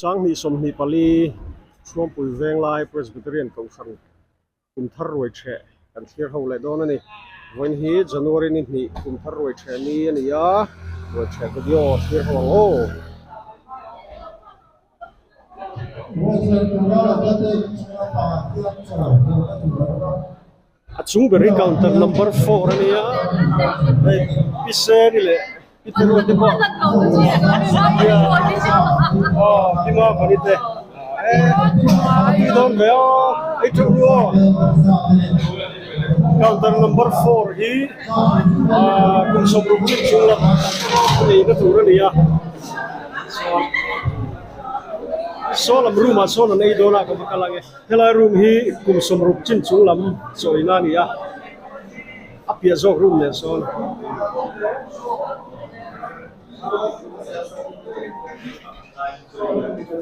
2024 Chhuangpui Venglai Presbyterian Kohhran kum thar ruai theh kan thlir ho leh dawn a ni. Vawiin hi January ni hnih kum thar ruai theh ni a ni a, ruai theh video thlir ho ang aw. A chung ber hi counter number four a nia hei pi seri leh pi terua te pawh aw pi mavani te a tui dawn ve aw ei teuh ru aw counter number four hi ah kum sawmruk chin chung lam eina tur a ni a chuan saw lam room ah sawn an ei dawn a ka va kal ang e. Helai room hi kum sawmruk chin chung lam chawina a ni a, a piah zawk room nen sawn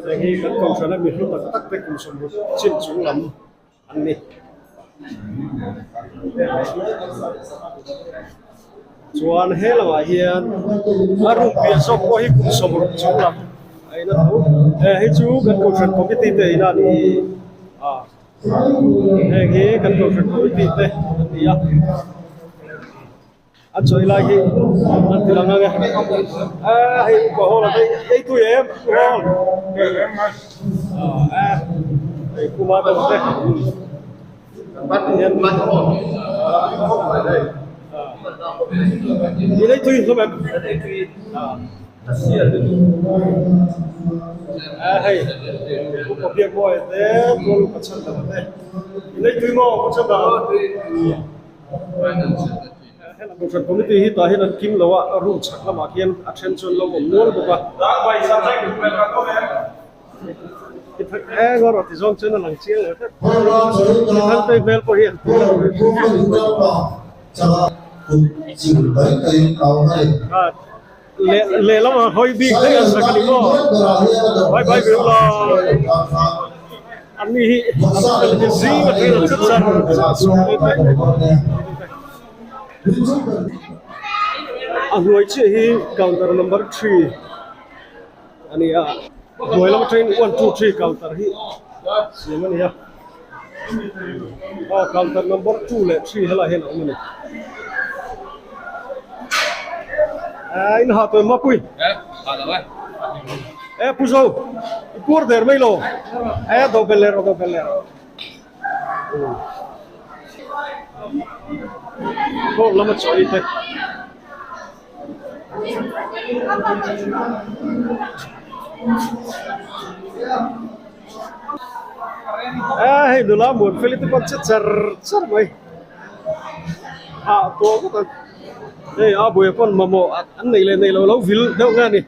heng hi kan kohhran a mi hlu tak tak te kum sawmruk chin chung lam an ni. Chuan he lamah hian a room piah zawk pawh hi kum sawmruk chung lam a in a tho. Hei chu kan kohhran committee te in a ni a, heng hi kan kohhran committee te an ni a, an chawi lai hi an ti lang ang e. Hei upa hall a ei tui em upa hall hei kuma deuh te. Committee hi tah hian an kim lo a room chhak lamah khian a then chu an lo awm nual bawk a. Eng erawh ti zawng chuan a lang chiang lo tlat. Thangtei hmel pawh hi an ti lo ve. Lehlam a hawi bik daih a sak a ni maw? Bye bye ve ula. An ni hi an fel hi zing atangin an che char char char. A hnuai chiah hi counter number three. A ni a hnuai lam atangin one two three counter hi siam a ni a aw counter number two leh three helaiah hian a awm a ni eh in ha tawh mapui eh pu zo i puar der mai lo eh do bel leh rawh do bel leh rawh Court lama chawi te. A hei nula muan fel te pawh che char char mai ah tawh vek ang hei a buai pawn mamawh an neih leh neih loh lo vil deuh nge a ni.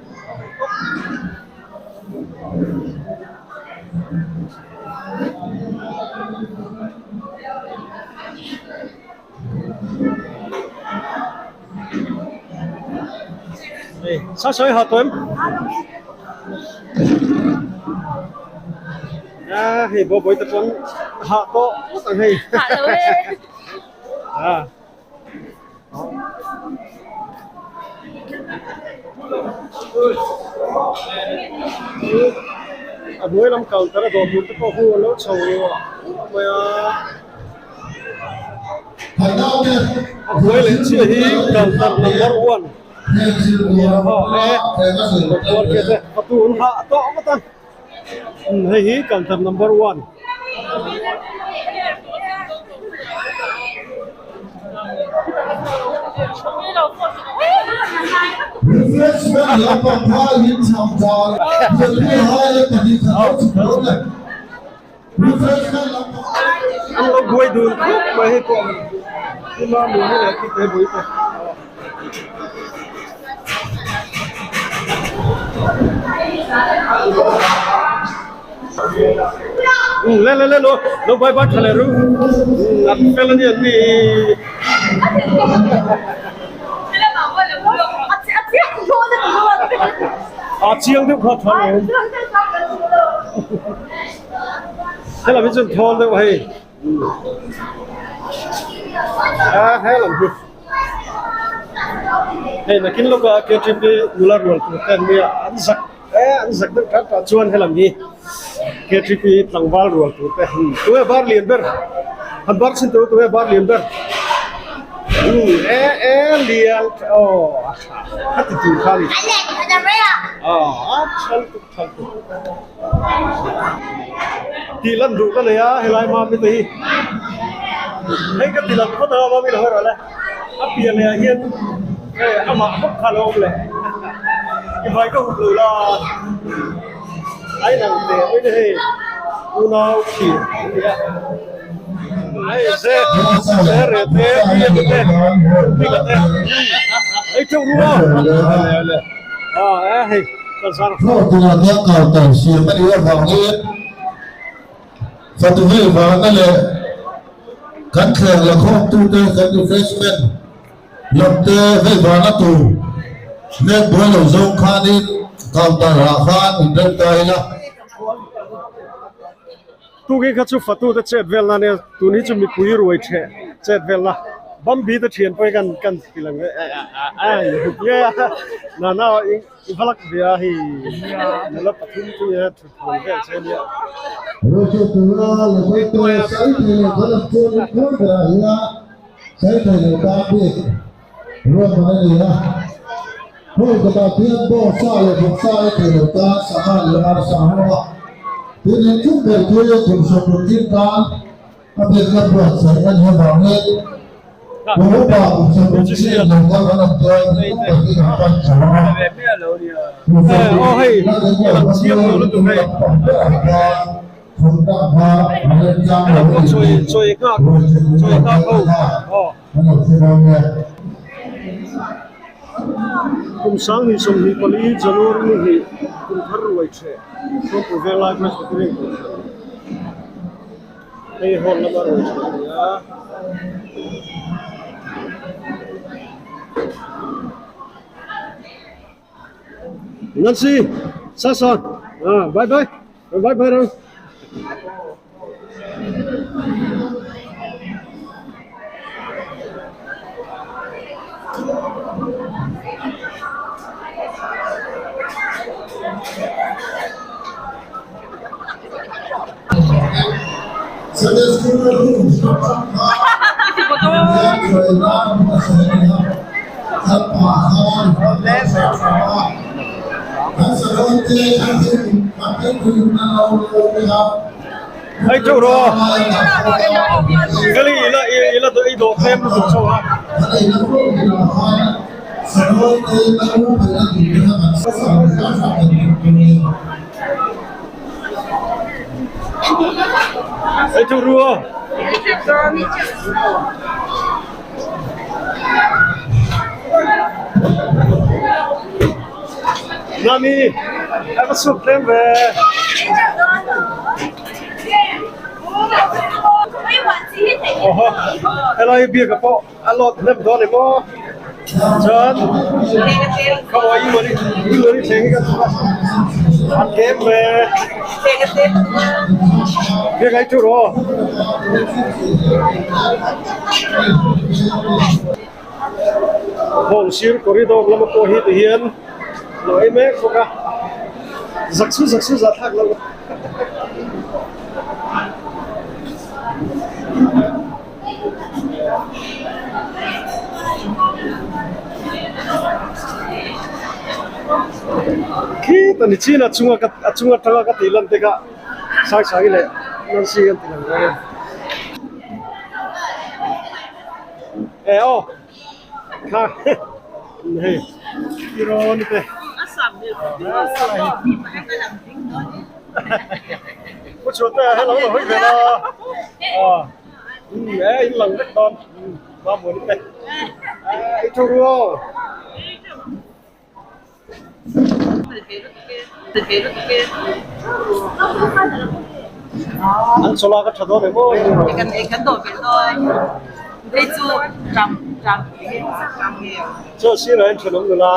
Sa sawi ha tawh em? A hei bo bawih te pawn ha tawh ngawt ang hei. Ha lo e. A. A hnuai lam counter a dawr tur te pawh hu a lo chho mai a. A hnuai leh chiah hi counter number one a tun hah tawh ngawt a hei hi counter number one. An lo buai dun khawp mai hei pawh tlema mawni leh khi te bui te. Le le le lo lo bai bai tha leh ru an fel a ni an ni. A chiang deuh kha tha lo. Helam hi chuan thawl deuh hei a helam hi hei nakin lawka KTP nula rual tur te an nia an zak E an zak deuh ṭat ṭah chuan helam hi KTP tlangval rual tur te tunge bar lian ber han bar chhin tur tunge bar lian ber e e lian aw a tha a ti tur kha a ni aw a tha lutuk tha lutuk tih lan duh ka nei a helai mami te hi hei ka ti lang phawt ang a mami lo erawh le. A pian leh ah hian hei amah bawk kha a lo awm leh i hmai ka hup lo la a inang teh mai ni hei unau thlir an ni a hei ze ze reh te biak te bika te ei teuh ru a a e hei kan zar Fatu vei vana leh kan thleng la khawmtute kan refreshment lamte vei vana tur nek buai lo zawng khanin counter ah khan inrem ta ila. Tukin kha chu fatute chet velna ania tun hi chu mipui ruai theh chet velna Bambi te thian pawh hi kan kan ti lang e a inhup ngei a nana i va lak ve a hei nula pathum chu e thut hmuh vel che ania. Ruaihchhuah tura Levite sai thei leh kan lam chuan in khur berah hian sai thei leh tan bik ruahman a ni a. Hall kawtah khian bawngsa leh vawksa ei thei lo tan sangha leh arsa a awm a. Tin engkim ber khi kum 60 chin tan A biakna buatsaih a nih avangin Pu Upa kum 60 chin lo kal kan awm chuan kum takin an pan chho ang a. Kum 60 chin la ding lo kha chu in lampang berah khan thutna kha a remchang lo a ni tih ruaihchhuah min lo pek te khan an lo hre dawn e. Kum 2024 January ni hnih kum thar ruai ṭheh Hruampui Venglai Presbyterian Kohhran. Hei hall lama rawn chhuah a ni a. Nancy, Sasa, ah, bye bye. Bye bye rang. Hei teuh rawh Kali ila ila i dawh tlem lutuk chauh a. Ei teuh ru aw. Nami, a va suk tlem ve. Oho, helai biak a pawh a lawt hnem dawn em aw. Chuan khaw i mawni i mawni thleng hi kan hmu a, a tlem ve. Biak ai tur aw. Hall sir corridor lama pawh hi tihian lo ei mek bawk a, zak chu zak chu zahthlak lo. Khita ni chin a chunga ka a chunga tanga ka tih lan te kha sang sang i leh Nancy an ti lang dawn e aw kha hei tirawn te. Pu Chhuate a hello lo hawi ve la umm e in lang vek dawn umm Mamuani te i thu ru aw. An chawlh a ka tha dawn em aw. Chaw sirah hian thenawm nula.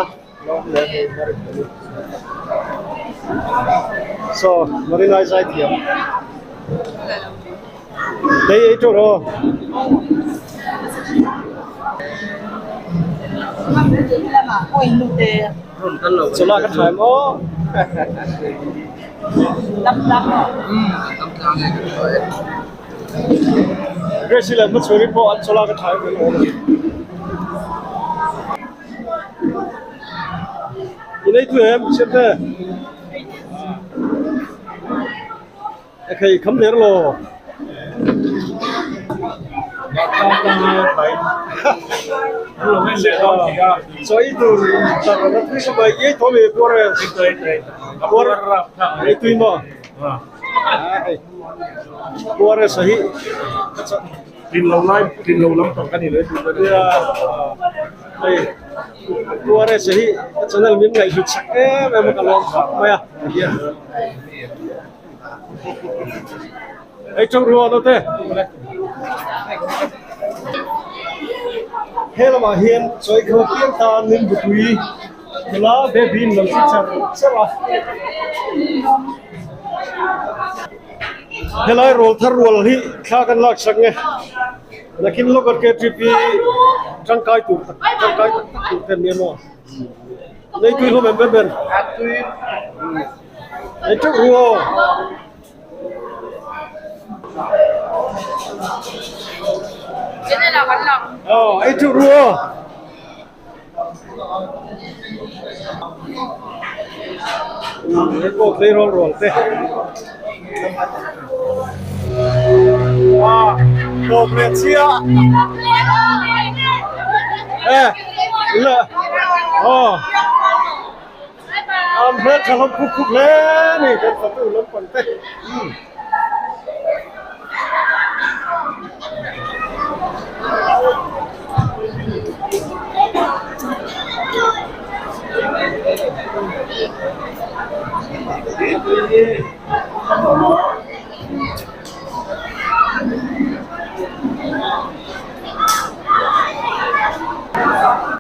Saw Marinai zai thiam ei ei tur aw. Chawlh a ka tha em aw. Grace leh Hmachhuani pawh an chawlak a tha em em awm a ni. I nei tu em Siamte? Ekhei kham der law. Chawi tur tar na tui sa mai ei tho me puar e puar ei tui maw puar e sahi tin lo lai tin lo lam pang ka ni le tu ya hei puar e sahi ka channel min ngaih hlut sak em em a ka lawm khawp mai a. Ei teuh rual aw te. He lamah hian chawi khaw piang tan nimbu tui nula baby in lo ti char char a. Helai rawl thar rual hi thla kan lak sak nge. Nakin lawk an KTP tangkai tur tak tangkai tak tak tur te an ni a maw. Nei tui hlawm em em em. Ei teuh ru aw. Aw ei teuh ru aw. Hei pawh tleirawl rual te. Ah tawp leh chiah. E la aw. An hmel tha hlawm khup khup hle a ni kan fatu lampang te.